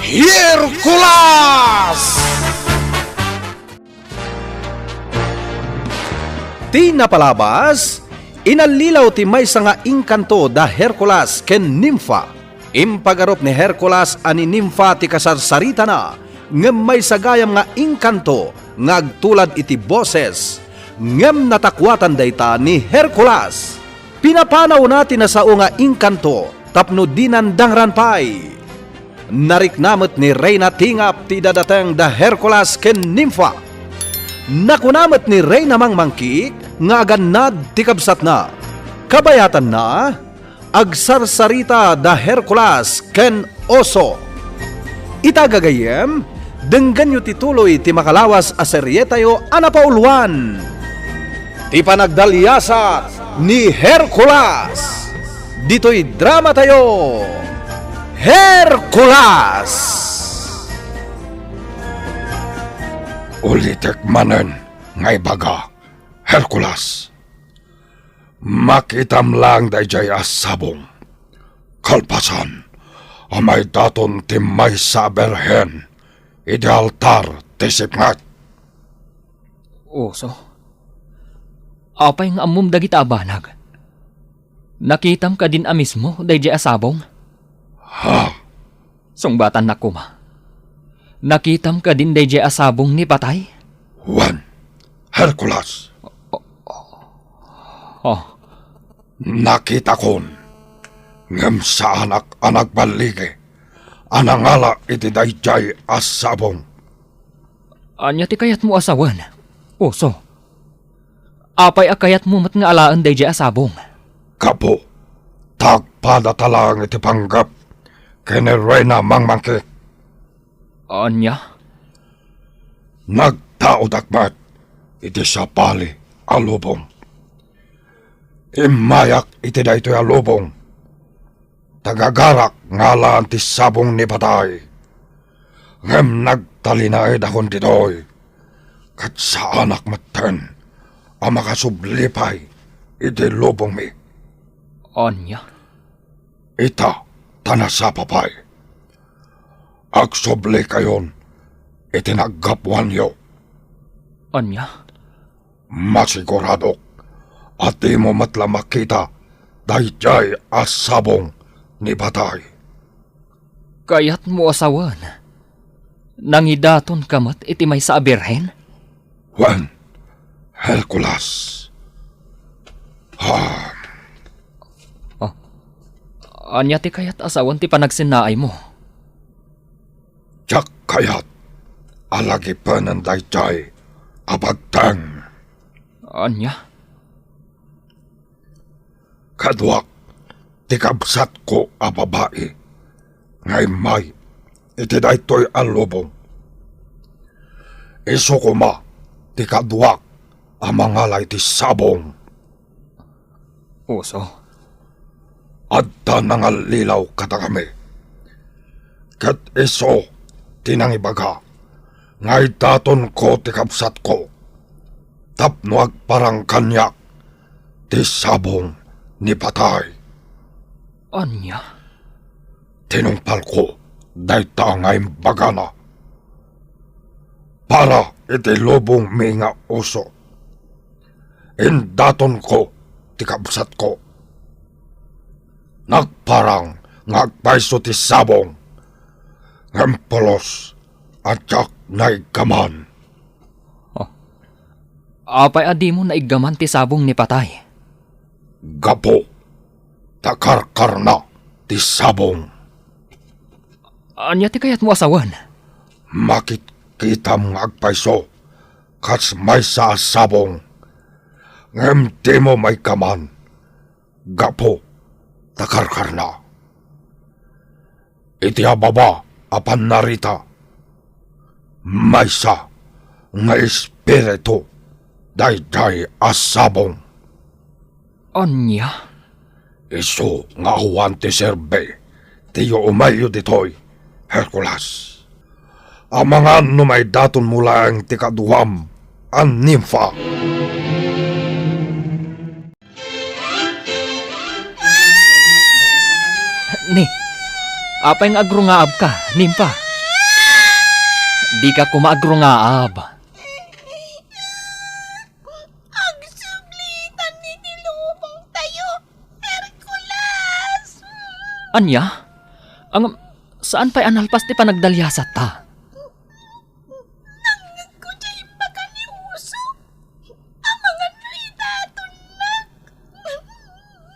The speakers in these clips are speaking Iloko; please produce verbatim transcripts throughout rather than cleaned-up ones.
Hercules! Ti napalabas, inallilaw ti maysa nga engkanto da Hercules ken Nimfa. Impagarup ni Hercules a ni Nimfa ti kasarsaritana, ngem maysa gayam nga engkanto nga agtulad iti boses, ngem natakuatan dayta ni Hercules. Pinapanawna ti nasao nga engkanto tapno dinan dangran pay. Narikna met ni Reyna Tingap ti idadateng da Hercules ken Nimfa. Nakuna met ni Reyna Mangmangkik nga agannad ti kabsatna. Kabayatanna, agsarsarita da Hercules ken Oso. Ita gagayyem, denggenyo ti tuloy ti makalawas a serietayo a napauluan, ti panagdaliasat ni Hercules. Ditoy dramatayo, Hercules! Ulitek manen nga ibaga, Hercules. Makitam laeng daydiay a sabong. Kalpasan a maidaton ti maysa a birhen iti altar ti sipnget. Oso, apay nga ammom dagita a banag? Nakitam kadin a mismo daydiay a sabong? Ha? Sungbatannak koma. Nakitam kadin daydiay a sabong ni patay? Wen, Hercules. Oh. Nakitakon, ngem saanak a nagballigi a nangala iti daydiay a sabong. Ania ti kayatmo a sawen, Oso? Apay a kayatmo met nga alaen daydiay a sabong? Gapu ta agpadata laeng iti panggep ken ni Reyna Mangmangkik. Ania? Nagtaodak met iti sabali a lubong. Immayak iti daytoy a lubong. Tagagarak nga alaen ti sabong ni patay. Ngem nagtalinaedakon ditoy, ket saanak metten a makasubli pay iti lubongmi. Ania? Ita, ta nasapa pay. Agsublikayon iti naggapuanyo. Ania? Masiguradok a dimo met la makita daydiay a sabong ni patay. Kayatmo a sawen, nangidatonka met iti maysa a birhen? Wen, Hercules. Ah. Ah, ania ti kayat a sawen ti panagsennaaymo? Diak kayat a lagipenen daydiay a bagteng. Ania? Kaduak ti kabsatko a babai nga immay iti daytoy a lubong. Isu koma ti kaduak a mangala iti sabong. Oso. Adda nangallilaw kadakami. Ket isu ti nangibaga nga idatonko ti kabsatko tapno agparang kaniak ti sabong ni patay. Ania? Tinungpalko dayta nga imbagana. Para iti lubongmi nga Oso, indatonko ti kabsatko. Nagparang nga agpayso ti sabong, ngem pulos a diak naiggaman. Oh. Apay a dimo naiggaman ti sabong ni patay? Gapu ta karkarna ti sabong. Ania ti kayatmo a sawen? Makitkitam nga agpayso kas maysa a sabong, ngem dimo maiggaman gapu ta karkarna. Iti ababa a pannarita, maysa nga espiritu daydiay a sabong. Ania? Isu nga awan ti serbi ti yuumayyo ditoy, Hercules. Amangan no maidatonmo laeng ti kaduam a nimfa. Ni, apay nga agrungaabka, Nimfa? Dika koma agrungaab. Agsublitan iti lubongtayo, Hercules! Ania? Ang, saan pay a nalpas ti panagdaliasatta? Nangngegko diay baka ni Uso. Amangan no idatonnak.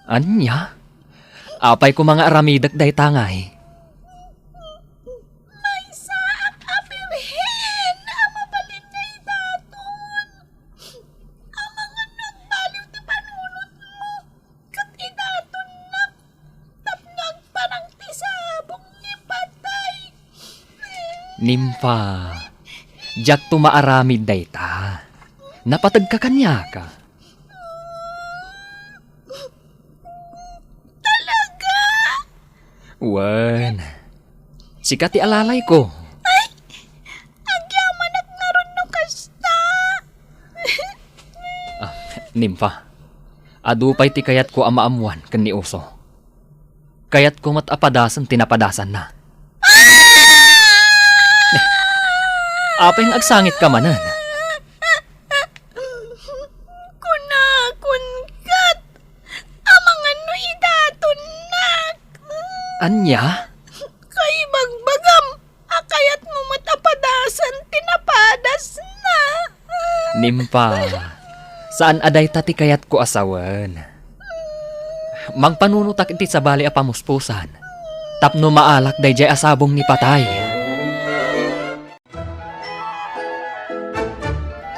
Ania? Apay koma nga aramidek dayta ngay? Maysaak a birhen a mabalin nga idaton. Amangan no agbaliw ti panunotmo ket idatonnak tapno agparang ti sabong ni patay. Nimfa, diakto maaramid dayta. Napategka kaniak. Talaga? Wen, sika ti alalayko. Ay, agyamanak ngarud no kasta. Ah, Nimfa, adu pay ti kayatko a maammoan ken ni Uso. Kayatko met a padasen ti napadasanna. Apay nga agsangitka manen? Kunakon ket, amangan no idatonnak. Ania? Kaibagbagam a kayatmo met a padasen ti napadasna. Nimfa, saan a dayta ti kayatko a sawen. Mangpanunotak iti sabali a pamuspusan tapno maalak daydiay a sabong ni patay.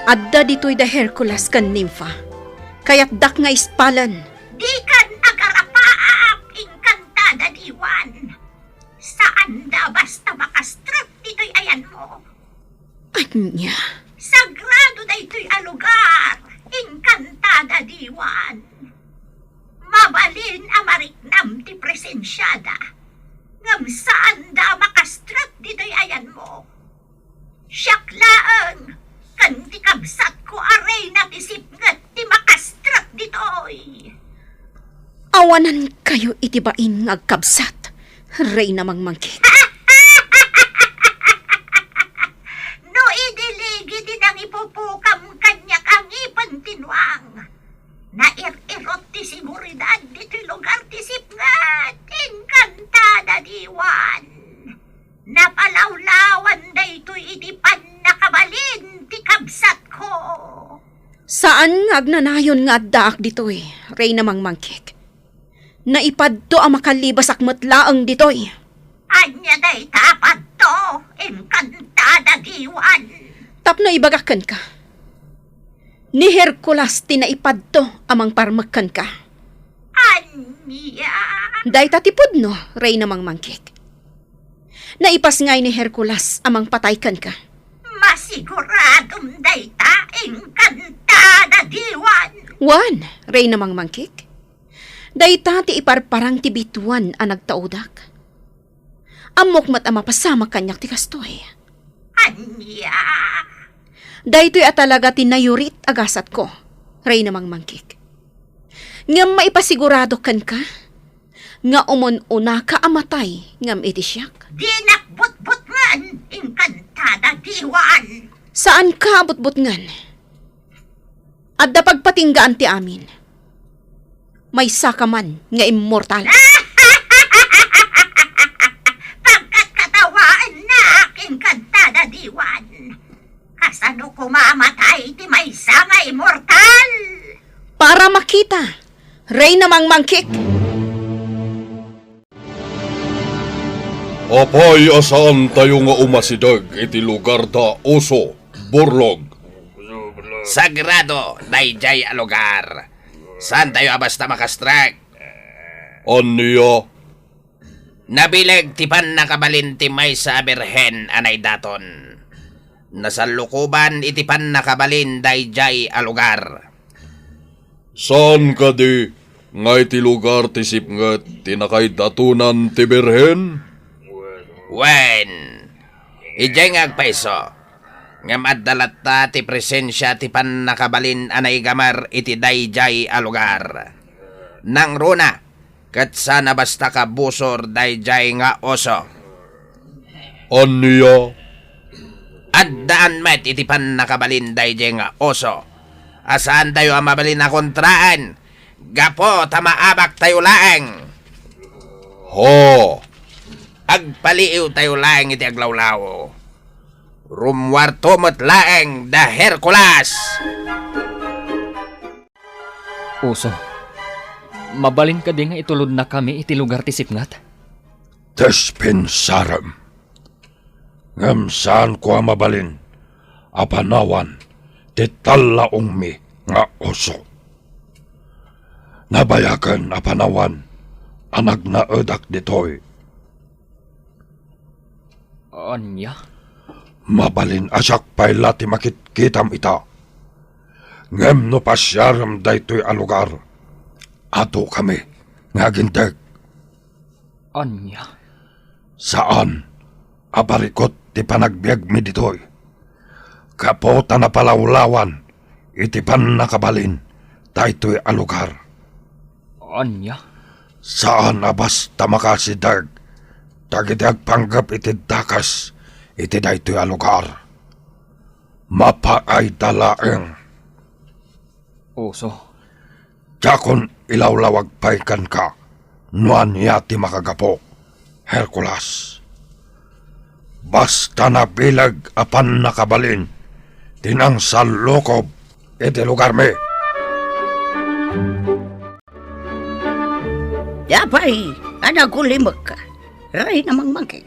Adda ditoy da Hercules ken Nimfa. Kayatdak nga ispalen. Dikan agarapaap, engkantada diwan. Saanda a basta makastrek ditoy ayanmo. Ania? Sagrado daytoy a lugar, engkantada diwan. Mabalin a mariknam ti presensiada, ngem saanda a makastrek ditoy ayanmo. Siak laeng ken ti kabsatko a reyna ti sipnget ti makastrek ditoy. Awanankayo iti bain nga agkabsat, Reyna Mangmangkit. No idi ligi ti nangipupukam kaniak a ngipen ti nuang, nair-irot ti seguridad ditoy lugar ti sipnget, engkantada diwan. Napalawlawan daytoy iti pannakabalin ti kabsatko. Saan nga agnanayon nga addaak ditoy, Reyna Mangmangkit. Naipadto a makalibasak met laeng ditoy. Ania dayta a padto, engkantada diwan? Tapno ibagak kenka, ni Hercules ti naipadto a mangparmek kenka. Ania? Dayta ti pudno, Reyna Mangmangkit. Naipasngay ni Hercules a mangpatay kenka. Masiguradom dayta, engkantada diwan. Wen, Reyna Mangmangkit. Dayta ti iparparang ti bituan a nagtaudak. Ammok met a mapasamak kaniak ti kastoy. Ania? Daytoy a talaga ti nayurit a gasatko, Reyna Mangmangkit. Ngem maipasigurado kenka nga umun-unaka a matay ngem iti siak. Dinak butbutngen, engkantada diwan. Saanka a butbutngen. Adda pagpatinggaan ti amin. Maysaka man nga immortal. Pagkatkatawaennak, engkantada diwan. Kasano koma a matay ti maysa nga immortal? Para makita, Reyna Mangmangkit. Apay a saantayo nga umasideg iti lugar da Uso, Burlog? Sagrado daydiay a lugar. Saantayo a basta makastrek. Ania? Nabileg ti pannakabalin ti maysa a birhen a naidaton. Nasallukoban iti pannakabalin daydiay a lugar. Saan kadi nga iti lugar ti sipnget ti nakaidatonan ti birhen? Wen, idiay nga agpayso, ngem adda latta ti presensia ti pannakabalin a naigamar iti daydiay a lugar. Nangruna, ket saan a basta kabusor daydiay nga uso. Ania? Addaan met iti pannakabalin daydiay nga uso a saantayo a mabalin a kontraen gapu ta maabaktayo laeng. Ho, agpaliiwtayo laeng iti aglawlaw. Rummuarto met laeng da Hercules. Uso, mabalin kadi nga itulodnakami iti lugar ti sipnget? Dispensarem. Ngem saanko a mabalin a panawan ti tallaongmi nga uso. Nabayagen a panawan a nagnaedak ditoy. Ania? Mabalin a siak pay la ti makitkitam ita. Ngem no pasiarem daytoy a lugar, adukami nga aginteg. Ania? Saan a barikut ti panagbiagmi ditoy. Gapu ta napalawlawan iti pannakabalin daytoy a lugar. Ania? Saan a basta makasideg dagiti agpanggep iti dakes iti daytoy a lugar. Mapaayda laeng. Uso. Diakon ilawlawag pay kenka no ania ti makagapu, Hercules. Basta nabileg a pannakabalin ti nangsallukob iti lugarmi. Apay a nagulimekka, Reyna Mangmangkit?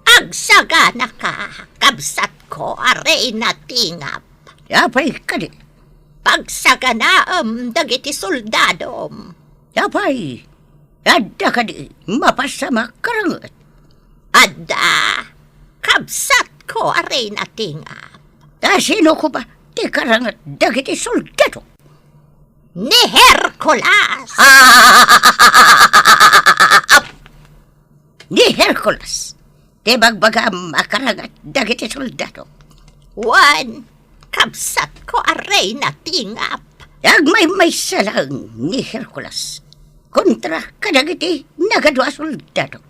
Agsaganaka, kabsatko a Reyna Tingap. Apay kadi? Pagsaganaem dagiti soldadom. Apay, adda kadi mapasamak karanget? Adda, kabsatko a Reyna Tingap. Ta sino koma ti karanget dagiti soldado? Ni Hercules! Ni Hercules ti bagbagam a karanget dagiti soldado. Wen, kabsatko a Reyna Tingap. Agmaymaysa laeng ni Hercules kontra kadagiti nagadua a soldado.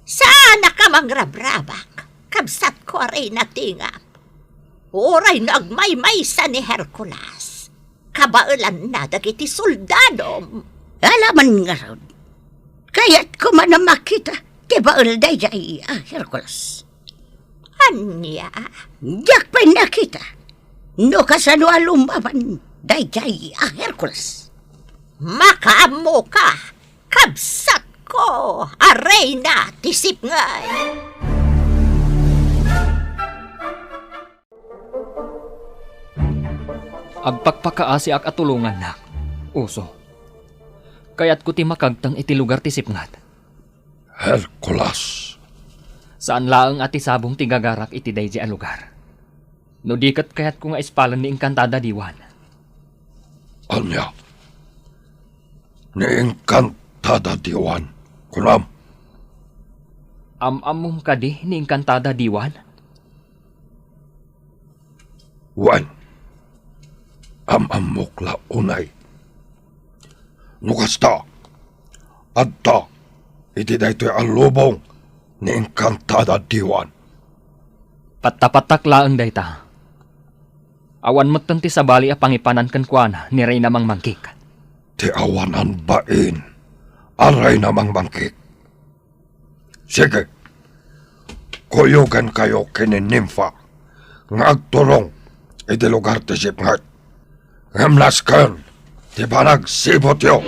Saanaka mangrabrabak, kabsatko a Reyna Tingap. Uray no agmaymaysa ni Hercules, kabaelanna dagiti soldadom. Alaman ngarud, kayatko man a makita ti bael daydiay a Hercules. Ania? Diak pay nakita no kasano a lumaban daydiay a Hercules. Makaammoka, kabsatko a Reyna ti Sipnget. Agpakpakaasiak a tulongannak, Uso. Kayatko ti makagteng iti lugar ti sipnget. Hercules. Saan laeng a ti sabong ti gagarak iti daydiay a lugar. No di ket kayatko nga ispalen ni Encantada Diwan. Ania? Ni Encantada Diwan, kunam? Am-ammom kadi ni Encantada Diwan? Wen, am-ammok la unay. No kasta, adda iti daytoy a lubong ni Encantada Diwan. Pattapattak laeng dayta. Awan metten ti sabali a pangipanan kenkuana ni Reyna Mangmangkik. Ti awanan bain a Reyna Mangmangkik. Sige, kuyogenkayo ken ni Nympha nga agturong iti lugar ti sipnget. Ngem nasken ti panagsibutyo.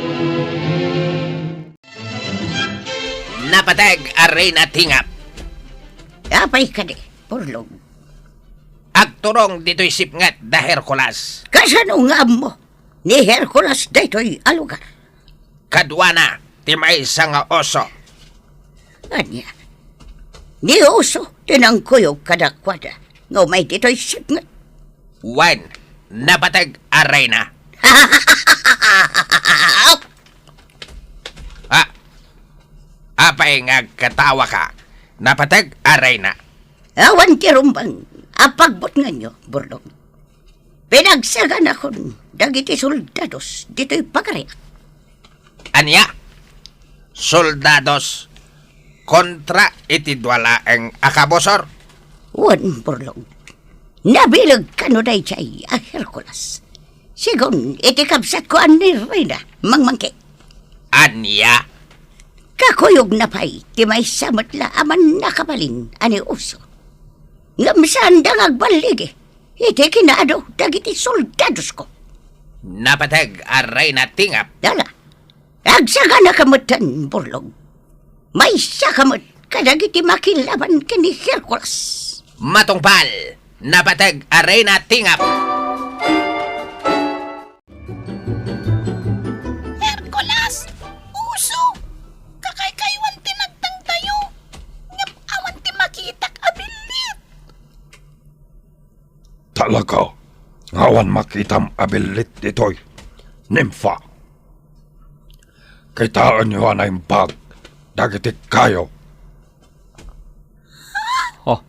Napateg a Reyna Tingap. Apay kadi, Burlog? Agturong ditoy sipnget da Hercules. Kasano nga ammo ni Hercules daytoy a lugar? Kaduana ti maysa nga uso. Ania? Ni uso ti nangkuyog kadakuada nga umay ditoy sipnget? Wen, napateg a Reyna. Ah, apay nga agkatawaka? Napateg a Reyna. Awan ti rumbeng a pagbutnganyo, Burlog. Pinagsaganakon dagiti soldados ditoy pagariak. Ania? Soldados kontra iti dua laeng a kabusor? Wen, Burlog. Nabileg kano daydiay a Hercules. Sigun iti kabsatko a ni Reyna, mangmangkit. Ania? Kakuyogna pay ti maysa met la a mannakabalin a ni Uso. Ngem saanda nga agballigi iti kinaadu dagiti soldadosko. Napateg a Reyna Tingap. Ala, agsaganaka metten, Burlog. Maysaka met kadagiti makilaban ken ni Hercules. Matungpal, napateg a Reyna Tingap. Hercules! Uso! Kakaykaywan ti nagtangtayo, ngem awan ti makitak a billit. Talaga nga awan makitam a billit ditoy, Nympha. Kitaenyo a naimbag dagiti kayo. Oh.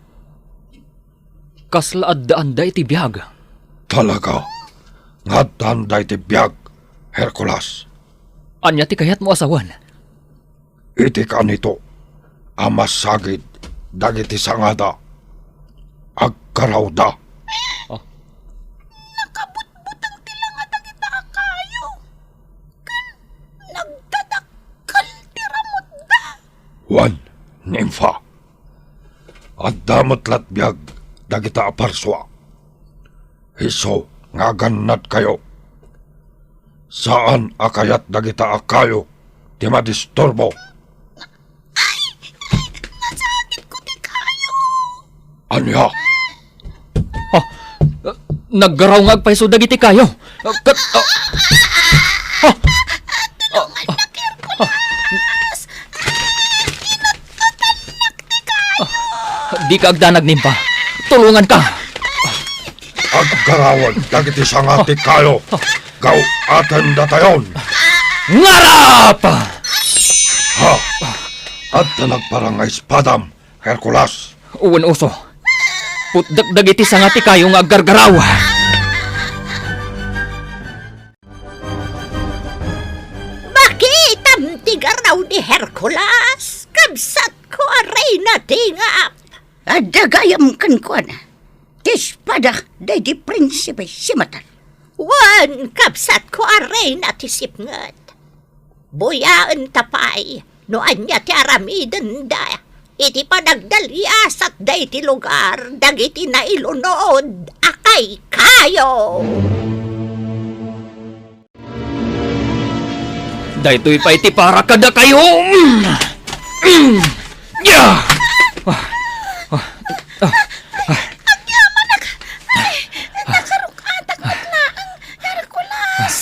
Kasla addaanda iti biag? Talaga nga addaanda iti biag, Hercules. Ania ti kayatmo a sawen? Iti kanito a masagid dagiti sangada, aggarawda. Ah. Nakabutbuteng ti langa dagita a kayo, ken nagdadakkel ti ramutda. Wen, Nympha, adda met latbiag dagita a parsua. Isu nga agannadkayo. Saan a kayat dagita a kayo ti madisturbo. Ay! Ay! Nasakitko ti kayo! Ania? Ah, naggaraw nga agpayso dagiti kayo. Ah, kat-, ah, ah, ah, ah, Hercules! Ay! Inuttutannak ti kayo! Ah, dika agdanag, Nympha. Tulonganka. Aggarawen dagiti sanga ti kayo. Gaw-aten datayon. Ngarap! Ha? Adda nagparang nga espadam, Hercules? Wen, Uso. Putdek dagiti sanga ti kayo nga aggargaraw. Makitam ti garaw ni Hercules, kabsatko a Reyna Tingap. Adda gayam kenkuana ti espada daydi prinsipe simeter. Wen, kabsatko a Reyna ti Sipnget. Buyaenta pay no ania ti aramidenda iti panagdaliasatda iti lugar dagiti nailunod a kaykayo. Daytoy pay ti para kadakayo. Mm. Mm. Ya! Ah. Ah. Ah. Agyamanak! Ay, nakaruk-atak met laeng, Hercules!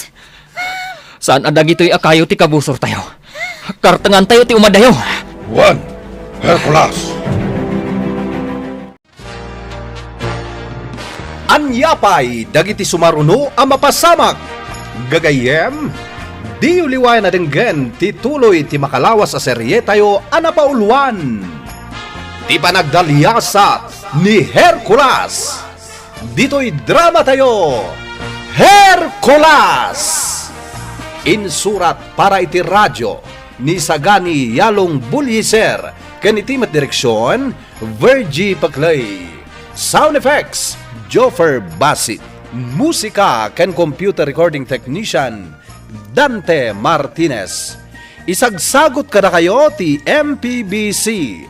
Saan a dagitoy a kayo ti kabusortayo? Kartengantayo ti umadayo. Wen, Hercules! Ania pay dagiti sumaruno a mapasamak? Gagayyem, diyo liwayan a denggen ti tuloy ti makalawas a serietayo a napauluan, Ti Panagdaliasat ni Hercules. Ditoy dramatayo, Hercules! Insurat para iti radio ni Sagani Yalong Bulliser ken iti met direksion, Virgie Paclay. Sound effects, Joffer Basit. Musika ken computer recording technician, Dante Martinez. Isagsagut kadakayo ti M P B C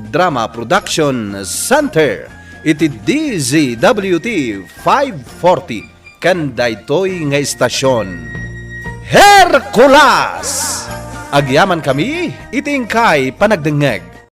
Drama Production Center iti D Z W T five forty ken daytoy nga istasion. Hercules! Agyamankami iti inkay panagdengngeg.